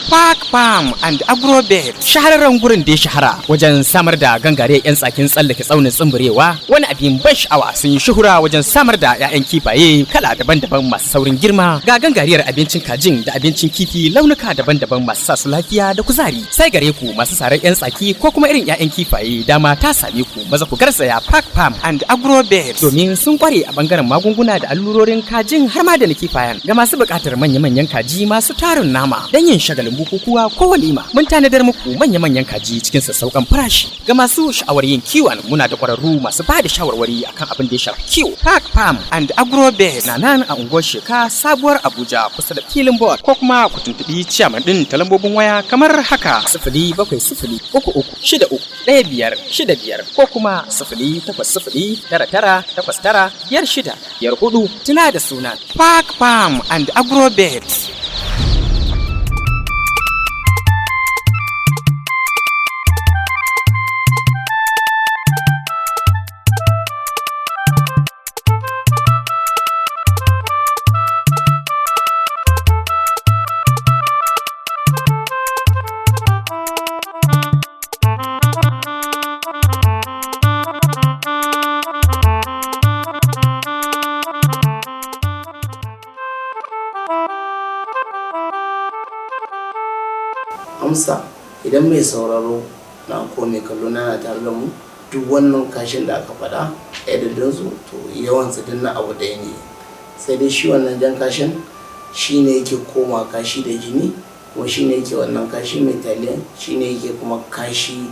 Park Farm and Agrobet. Shahararren gurin da ya shahara wajen samar da gangare 'yan tsakin tsallake tsaunin tsumburewa, wani abin ban sha'awa, sun yi shuhura wajen samar da 'ya'yan kifaye kala daban-daban masu saurin girma, ga gangariyar abincin kajin da abincin kifi launuka daban-daban masu sa su lafiya da kuzari. Sai gare ku masu sarar 'yan tsaki ko kuma irin 'ya'yan kifaye, dama ta same ku, maza ku garzaya Park Farm and Agrobet, domin sun kware a bangaren magunguna da allurorin kajin har ma da na kifayen. Ga masu buƙatar manya-manyan kaji masu tarin nama don yin shagalin bukukuwa ko walima, mun tanadar muku manya-manyan kaji cikin sassauƙan farashi. Ga masu sha'awar yin kiwon, muna da ƙwararru masu ba da shawarwari akan abin da ya shafi kiwo. Park Farm and Agrobet na nan a unguwar Sheka, Sabuwar Abuja, kusa da filin board. Ko kuma ku tuntuɓi ciyaman ɗin ta lambobin waya kamar haka: 07033631565 ko kuma 08099895654. Tuna da suna Park Farm and Agrobet. Amsa, idan mai sauraro na ko mai kallo na tare da mu, duk wannan kashin da aka faɗa adadinsu, to yawansu duk na abu ɗaya ne. Sai dai shi wannan jan kashin shi ne yake koma kashi da jini, kuma shi ne yake wannan kashi mai taliyan, shi ne yake kuma kashi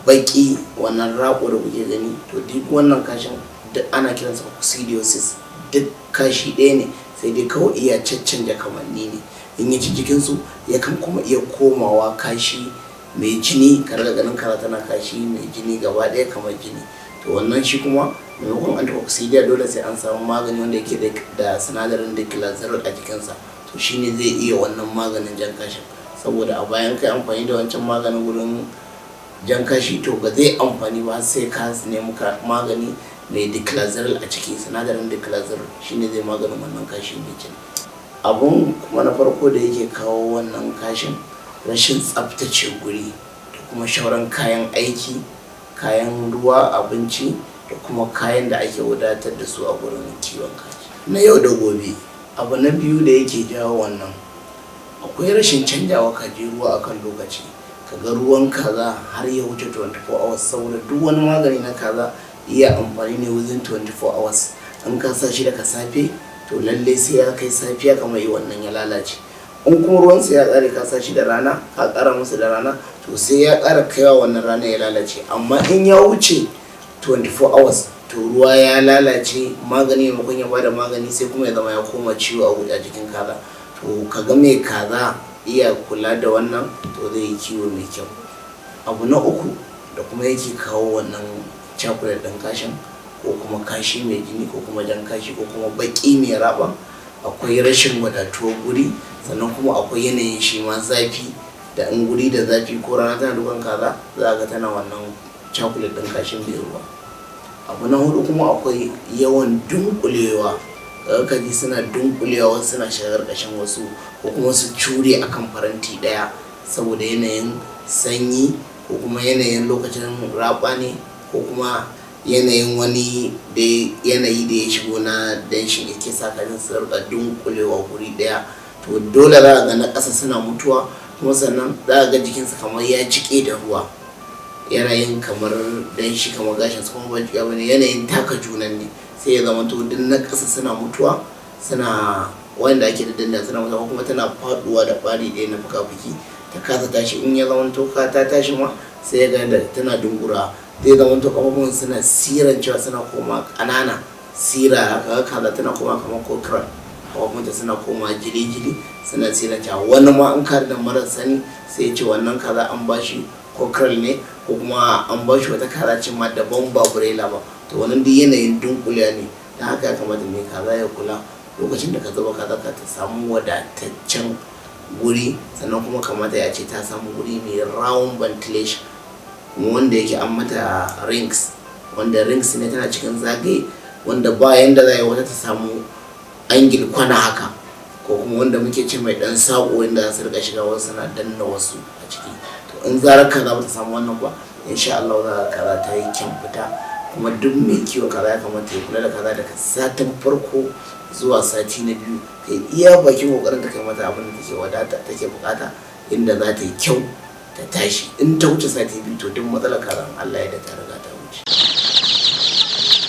baki, wannan raƙo da kuke gani. To duk wannan kashin duk ana kiransa coccidiosis. Duk kashi ɗaya ne, sai dai kawai iya caccanja kamanni ne. In ya ci jikinsu, yakan kuma iya komawa kashi mai jini, ka riga ganin kara tana kashi mai jini gaba ɗaya kamar jini. To wannan shi kuma maimakon anticoccidia, dole sai an samu magani wanda yake da sinadarin diclazuril a jikinsa. To shine zai iya wannan maganin jan kashin, saboda a bayan kai amfani da wancan maganin wurin jan kashi, to ba zai amfani ba sai ka nemi magani mai diclazuril a ciki. Sinadarin diclazuril shine zai maganin wannan kashi mai jini. Abun kuma na farko da yake kawo wannan kashin, rashin tsaftace guri da kuma shauran kayan aiki, kayan ruwa, abinci da kuma kayan da ake wadatar da su a gurin kiwon kaji na yau da gobe. Abu na biyu da yake jawo wannan, akwai rashin canjawa kaji ruwa akan lokaci. Kaga ruwan kaza har ya wuce 24 hours, saboda duk wani magani na kaza iya amfani ne within 24 hours. In ka sa shi daga safe, to lalle sai ya kai safiya kamar yi wannan ya lalace. In kuma ruwansa ya kare, ka sa shi da rana, ka kara masa da rana, to sai ya kara kaiwa wannan rana ya lalace. Amma in ya wuce 24 hours, to ruwa ya lalace, magani maimakon ya bada magani sai kuma ya zama ya koma ciwo a jikin kaza. To ka ga mai kaza iya kula da wannan, to zai yi kiwo mai kyau. Abu na uku da kuma yake kawo wannan chocolate ɗin kashin, ko kuma kashi mai jini, ko kuma jan kashi, ko kuma baki mai raba, akwai rashin wadatuwar guri. Sannan kuma akwai yanayin shi ma zafi, da in guri da zafi ko rana tana dukan kaza, za ga tana wannan chocolate ɗin kashin mai ruwa. Abu na hudu kuma, akwai yawan dunkulewa. Kaga kaji suna dunkulewa, wasu suna shiga ƙarƙashin wasu, ko kuma su cure akan faranti ɗaya saboda yanayin sanyi, ko kuma yanayin lokacin raba ne, ko kuma yanayin wani da yanayi da ya shigo na danshin yake sa kajin su rika dunkulewa guri ɗaya. To dole za a ga na ƙasa suna mutuwa. Kuma sannan za a ga jikinsa kamar ya jike da ruwa, yanayin kamar danshi, kamar gashin su kuma ba jiƙa bane, yanayin taka junan ne. Sai ya zama to duk na ƙasa suna mutuwa, suna wanda ake da danda suna mutuwa, kuma tana faduwa da ɓari ɗaya na fuka-fuki ta kasa tashi. In ya zama to ka ta tashi ma, sai ya ga da tana dungura, zai zama to ƙafafuwan suna sirancewa, suna koma ƙanana sira. Haka kaza tana koma kamar cockerel, ƙafafunta suna koma jili-jili, suna sirancewa. Wani ma in ka da mara sani, sai ya ce wannan kaza an bashi cockerel ne, ko kuma an bashi wata kaza ce ma daban, ba broiler ba. To wannan duk yanayin dunkulewa ne. Don haka ya kamata mai kaza ya kula lokacin da ka zuba kaza ka ta samu wadataccen guri. Sannan kuma kamata ya ce ta samu guri mai round ventilation, kuma wanda yake an mata rings, wanda rings ne tana cikin zagaye, wanda ba yanda za a yi wata ta samu angle kwana haka. Ko kuma wanda muke ce mai dan sako, wanda za su rika shiga, wasu suna danna wasu a ciki. To, in zarar kaza ba ta samu wannan ba, insha Allah za ka kaza ta yi kyan fita. Kuma duk mai kiwon kaza ya kamata ya kula da kaza daga satin farko zuwa sati na biyu, ta yi iya bakin kokarin ta kai mata abin da take wadata take bukata, inda za ta yi kyau ta tashi. In ta wuce sati 2, to duk matsalar kaza Allah ya da ta riga ta wuce.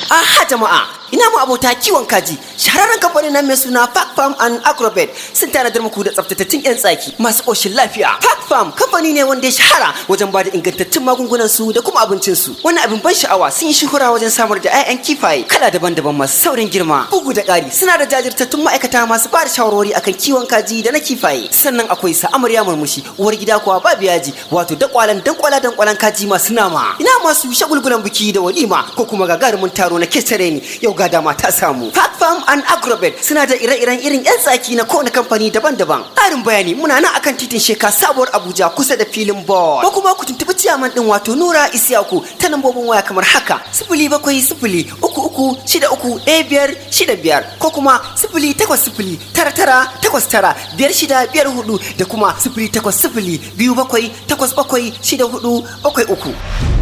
Aha jama'a, ina mu abota kiwon kaji. Shahararren kamfanin nan mai suna Park Farm and Agrobet sun tanadar muku da tsaftatattun 'yan tsaki masu ƙoshin lafiya. Park Farm kamfani ne wanda ya shahara wajen bada ingantattun magungunan su da kuma abincin su. Wani abin ban sha'awa, sun yi shuhura wajen samar da 'ya'yan kifaye kala daban-daban masu saurin girma. Bugu da ƙari, suna da jajirtattun ma'aikata masu bada shawarwari akan kiwon kaji da na kifaye. Sannan akwai sa amarya murmushi, uwar gida kuwa babu yaji, wato dakwalan dankwala dankwalan kaji masu nama. Ina masu shagulgulan biki da walima ko kuma gagarumin taro na ketare ni, yau ga dama ta samu. Park Farm and Agrobet suna da ire-iren irin 'yan tsaki na kowane kamfani daban-daban. Ƙarin bayani, muna nan akan titin Sheka, Sabuwar Abuja, kusa da filin ball. Ko kuma ku tuntuɓi ciyaman ɗin, wato Nura Isiyaku, ta lambobin waya kamar haka: 07033631565, ko kuma 08099895654, da kuma 08027876473.